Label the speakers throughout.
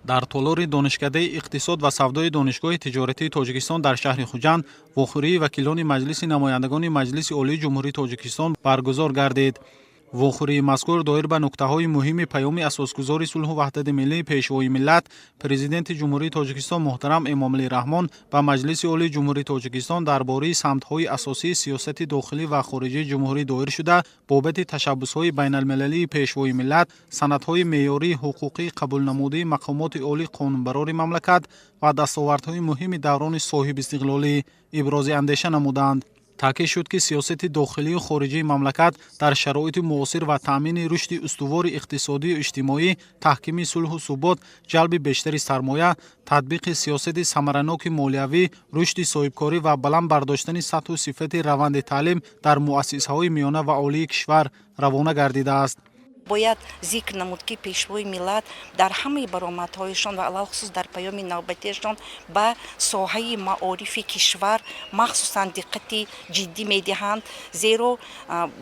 Speaker 1: Дар толори Донишкадаи иқтисод ва савдои Донишгоҳи тиҷоратии Тоҷикистон дар шаҳри Хуҷанд вохӯрии вакилони Маҷлиси намояндагони Маҷлиси Олии Ҷумҳурии Тоҷикистон баргузор гардид. Вохӯрии мазкур доир ба нуктаҳои муҳими Паёми Асосгузори сулҳу ваҳдати миллӣ, Пешвои миллат, Президенти Ҷумҳурии Тоҷикистон муҳтарам Эмомалӣ Раҳмон ба Маҷлиси Олии Ҷумҳурии Тоҷикистон дар бораи самтҳои асосии сиёсати дохилӣ ва хориҷии ҷумҳурӣ доир шуда, бобати ташаббусҳои байналмилалии Пешвои миллат, санадҳои меъёрии ҳуқуқӣ қабулнамудаи мақомоти олии қонунбарори мамлакат ва дастовардҳои муҳими даврони соҳибистиқлолӣ ибрози андеша намуданд. Таъкид шуд, ки сиёсати дохилию хориҷии мамлакат дар шароити муосир ва таъмини рушди устувори иқтисодию иҷтимоӣ, таҳкими сулҳу субот, ҷалби бештари сармоя, татбиқи сиёсати самараноки молиявӣ, рушди соҳибкорӣ ва баланд бардоштани сатҳу сифати раванди таълим дар муассисаҳои миёна ва олии кишвар равона гардидааст.
Speaker 2: Бояд зикр намуд, ки Пешвои миллат дар ҳамаи баромадҳояшон ва алалхусус дар паёми навбатиашон ба соҳаи маорифи кишвар махсусан диққати ҷиддӣ медиҳанд, зеро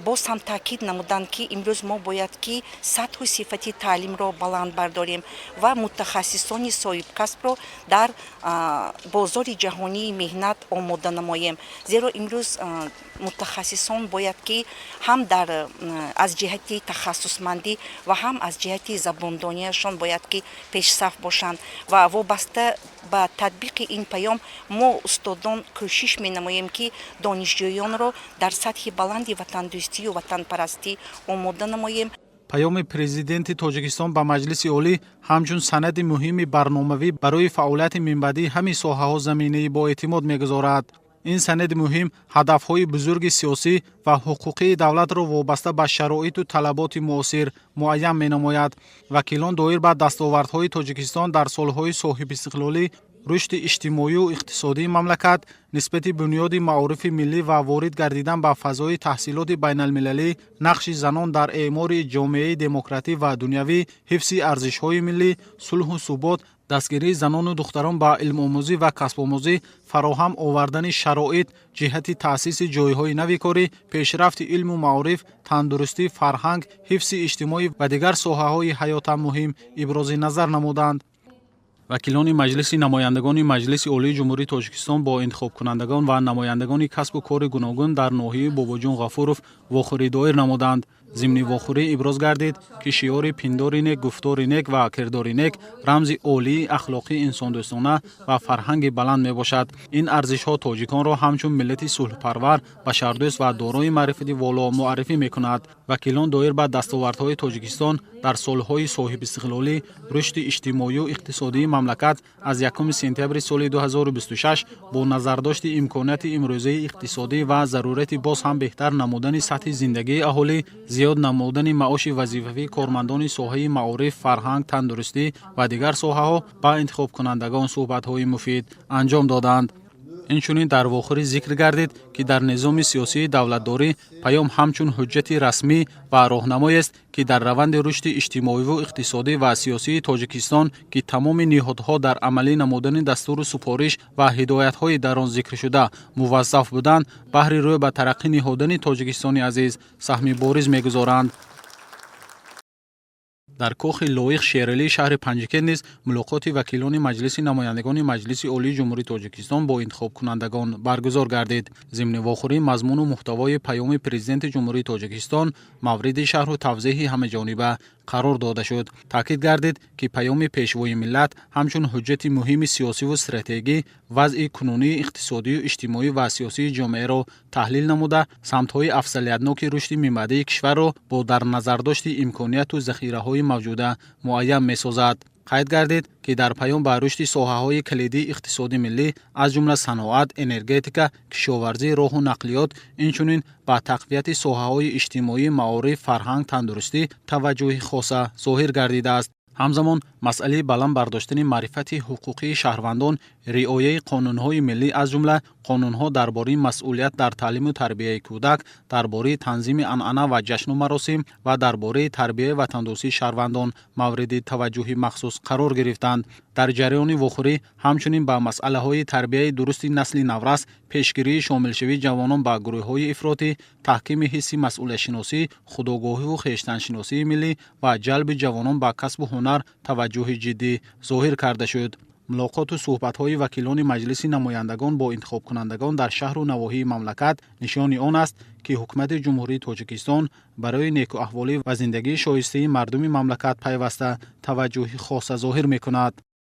Speaker 2: боз ҳам таъкид намуданд, ки имрӯз мо бояд ки сатҳу сифати таълимро баланд бардорем ва мутахассисони соҳибкасбро дар бозори ҷаҳонии меҳнат омода намоем, зеро имрӯз мутахассисон бояд ки ҳам дар аз ҷиҳати тахассусмандӣ ва ҳам аз ҷиҳати забондониашон бояд ки пешсаф бошанд. Ва вобаста ба татбиқи ин паём мо, устодон, кӯшиш менамоем, ки донишҷӯёнро дар сатҳи баланди ватандӯстию ватанпарастӣ омода намоем.
Speaker 1: Паёми Президенти Тоҷикистон ба Маҷлиси Олӣ ҳамчун санади муҳими барномавӣ барои фаъолияти минбаъдии ҳамин соҳаҳо заминаи боэътимод мегузорад. Ин санади муҳим ҳадафҳои бузурги сиёсӣ ва ҳуқуқии давлатро вобаста ба шароиту талаботи муосир муайян менамояд. Вакилон доир ба дастовардҳои Тоҷикистон дар солҳои соҳибистиқлолӣ, рушди иҷтимоию иқтисодии мамлакат, нисбати бунёди маорифи миллӣ ва ворид гардидан ба фазои таҳсилоти байналмилалӣ, нақши занон дар эъмори ҷомеаи демократӣ ва дунявӣ, ҳифзи арзишҳои миллӣ, сулҳу субот, дастгирии занону духтарон ба илмомӯзӣ ва касбомӯзӣ, фароҳам овардани шароит ҷиҳати таъсиси ҷойҳои нави корӣ, пешрафти илму маориф, тандурустӣ, фарҳанг, ҳифзи иҷтимоӣ ва дигар соҳаҳои ҳаётан муҳим ибрози назар намуданд. Вакилони Маҷлиси намояндагони Маҷлиси Олии Ҷумҳурии Тоҷикистон бо интихобкунандагон ва намояндагони касбу кори гуногун дар ноҳияи Бобоҷон Ғафуров вохӯрӣ доир намуданд. Зимни вохӯрӣ иброз гардид, ки шиори «Пиндори нек, гуфтори нек ва кирдори нек» рамзи олии ахлоқии инсондӯстона ва фарҳанги баланд мебошад. Ин арзишҳо тоҷиконро ҳамчун миллати сулҳпарвар, башардӯст ва дорои маърифати воло муаррифӣ мекунад. Вакилон доир ба дастовардҳои Тоҷикистон дар солҳои соҳибистиқлолӣ, рушди иҷтимоию иқтисодии мамлакат аз 1 сентябри соли 2026 бо назардошти имконияти имрӯзаи иқтисодӣ ва зарурати боз ҳам беҳтар намудани сатҳи зиндагии аҳолӣ, зиёд намудани маоши вазифавии кормандони соҳаи маориф, фарҳанг, тандурустӣ ва дигар соҳаҳо ба интихобкунандагон суҳбатҳои муфид анҷом доданд. Инчунин дар вохӯрӣ зикр гардид, ки дар низоми сиёсии давлатдорӣ паём ҳамчун ҳуҷҷати расмӣ ва роҳнамоест, ки дар раванди рушди иҷтимоиву иқтисодӣ ва сиёсии Тоҷикистон, ки тамоми ниҳодҳо дар амалӣ намудани дастуру супориш ва ҳидоятҳои дар он зикршуда муваззаф буданд, баҳри рӯй ба тараққӣ ниҳодани Тоҷикистони азиз саҳми бориз мегузоранд. Дар кохи Лоиқ Шералии шаҳри Панҷакент низ мулоқоти вакилони Маҷлиси намояндагони Маҷлиси Олии Ҷумҳурии Тоҷикистон бо интихобкунандагон баргузор гардид. Зимни вохӯрӣ мазмуну муҳтавои Паёми Президенти Ҷумҳурии Тоҷикистон мавриди шарҳу тавзеҳи ҳамаҷониба қарор дода шуд. Таъкид гардид, ки Паёми Пешвои миллат ҳамчун ҳуҷҷати муҳими сиёсиву стратегӣ вазъи кунунии иқтисодию иҷтимоӣ ва сиёсии ҷомеаро таҳлил намуда, самтҳои афзалиятноки рушди минбаъдии кишварро бо дар назардошти имконияту захираҳои мавҷуда муайян месозад. Қайд гардид, ки дар паём ба рушди соҳаҳои калидии иқтисоди миллӣ, аз ҷумла саноат, энергетика, кишоварзӣ, роҳу нақлиёт, инчунин ба тақвияти соҳаҳои иҷтимоӣ, маориф, фарҳанг, тандурустӣ таваҷҷӯҳи хоса зоҳир гардидааст. Ҳамзамон масъалаи баланд бардоштани маърифати ҳуқуқии шаҳрвандон, риояи қонунҳои миллӣ, аз ҷумла қонунҳо дар бораи масъулият дар таълиму тарбияи кӯдак, дар бораи танзими анъана ва ҷашну маросим ва дар бораи тарбияи ватандӯстии шаҳрвандон мавриди таваҷҷӯҳи махсус қарор гирифтанд. Дар ҷараёни вохӯрӣ ҳамчунин ба масъалаҳои тарбияи дурусти насли наврас, пешгирии шомилшавии ҷавонон ба гурӯҳҳои ифротӣ, таҳкими ҳисси масъулиятшиносӣ, худогоҳиву хештаншиносии миллӣ ва ҷалби ҷавонон ба касбу ҳунар. ҳунар таваҷҷӯҳи ҷиддӣ зоҳир карда шуд. Мулоқоту суҳбатҳои вакилони Маҷлиси намояндагон бо интихобкунандагон дар шаҳру навоҳии мамлакат нишони он аст, ки Ҳукумати Ҷумҳурии Тоҷикистон барои некуаҳволӣ ва зиндагии шоистаи мардуми мамлакат пайваста таваҷҷӯҳи хоса зоҳир мекунад.